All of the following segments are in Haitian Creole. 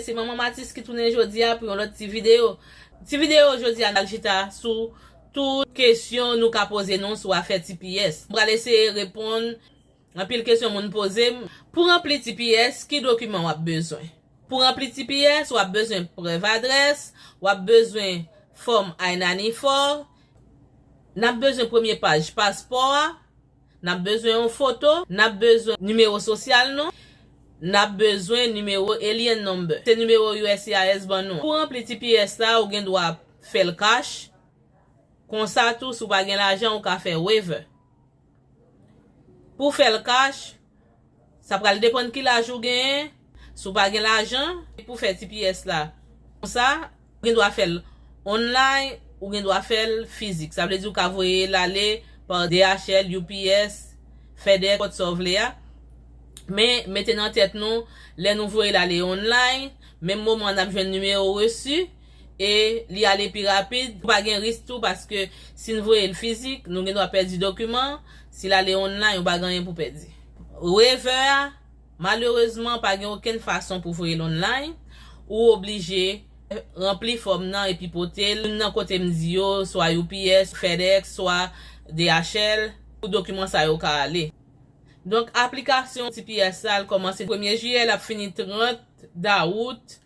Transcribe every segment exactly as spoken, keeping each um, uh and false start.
Se Manman Matis ki tounen jodi a pou yon lòt ti videyo. Ti videyo jodi a, n al chita sou tout kesyon nou ka poze nou sou afè T P S. M pral eseye reponn anpil kesyon moun poze m. Pou ranpli T P S, ki dokiman w ap bezwen? Pou ranpli T P S, w ap bezwen prèv adrès, w ap bezwen fòm I ninety-four, n ap bezwen premye paj paspò a, n ap bezwen yon foto, n ap bezwen nimewo sosyal nou, n ap bezwen nimewo Alien Number. Se nimewo U S C I S ban nou. Pou ranpli T P S la, ou gen dwa fè l kach. Konsa tou, si w pa gen lajan, ou ka fè waiver. Pou fè l kach, sa pral depann ki laj ou genyen. Si w pa gen lajan pou fè T P S la, konsa, ou gen dwa fè l online, ou gen dwa fè l fizik. Sa vle di ou ka voye l ale pa D H L, U P S, FedEx, nenpòt sa w vle a. Men, mete nan tèt nou, lè nou voye l ale online, menm moman n ap jwenn nimewo resi, e li ale pi rapid. Pa gen risk tou, paske si n voye l fizik, nou gen dwa pèdi dokiman. Si l ale online, ou pa gen anyen pou pèdi. Waiver a, malerezman, pa gen okenn fason pou voye l online. Ou oblije ranpli fòm nan epi pote l nan kote m di yo, swa U P S, FedEx, swa D H L, pou dokiman sa yo ka ale. Donk, aplikasyon T P S la, l kòmanse premye jiyè, l ap fini trant dawout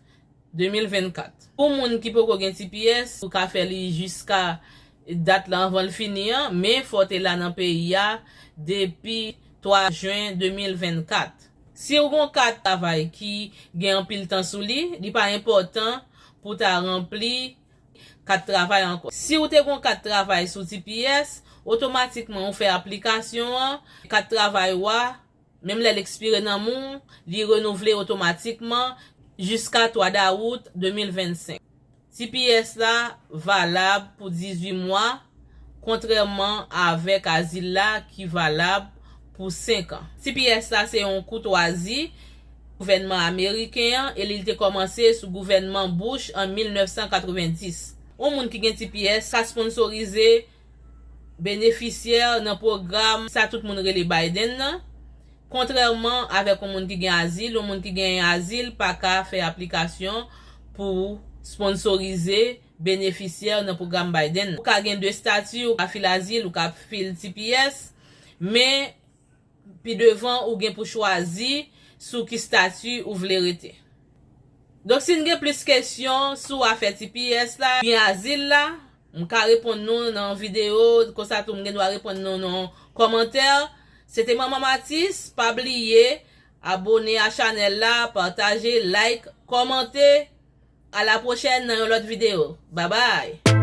de mil vennkat. Pou moun ki poko gen T P S, ou ka fè li jiska dat la anvan l fini an, men fò w te la nan peyi a depi twa jen de mil vennkat. Si w gen yon kat travay ki gen anpil tan sou li, li pa enpòtan pou w ta ranpli kat travay ankò. Si w te gen yon kat travay sou T P S, otomatikman ou fè aplikasyon an, kat travay ou a, menm lè l ekspire nan men w, li renouvle otomatikman jiska twa dawout de mil vennsenk. T P S la valab pou dizuit mwa, kontrèman avèk azil la ki valab pou senk an. T P S la se yon koutwazi gouvènman ameriken an e li te kòmanse sou gouvènman Bush an mil nèf san katrevenndis. Yon moun ki gen T P S ka sponsorize benefisyè nan pwogram sa tout moun rele Biden nan. Kontrèman avèk yon moun ki gen azil, yon moun ki gen azil pa ka fè aplikasyon pou sponsorize benefisyè nan pwogram Biden nan. Ou ka gen de estati, ou ka fil azil, ou ka fil T P S, men pi devan ou gen pou chwazi sou ki estati ou vle rete. Donk, si n gen plis kesyon sou afè T P S la, oubyen azil la, m ka reponn nou nan videyo, konsa tou m gen dwa reponn nou nan kòmantè. Se te Manman Matis, pa bliye abone a chanèl la, pataje, like, kòmante. A la pwochèn nan yon lòt videyo. Babay!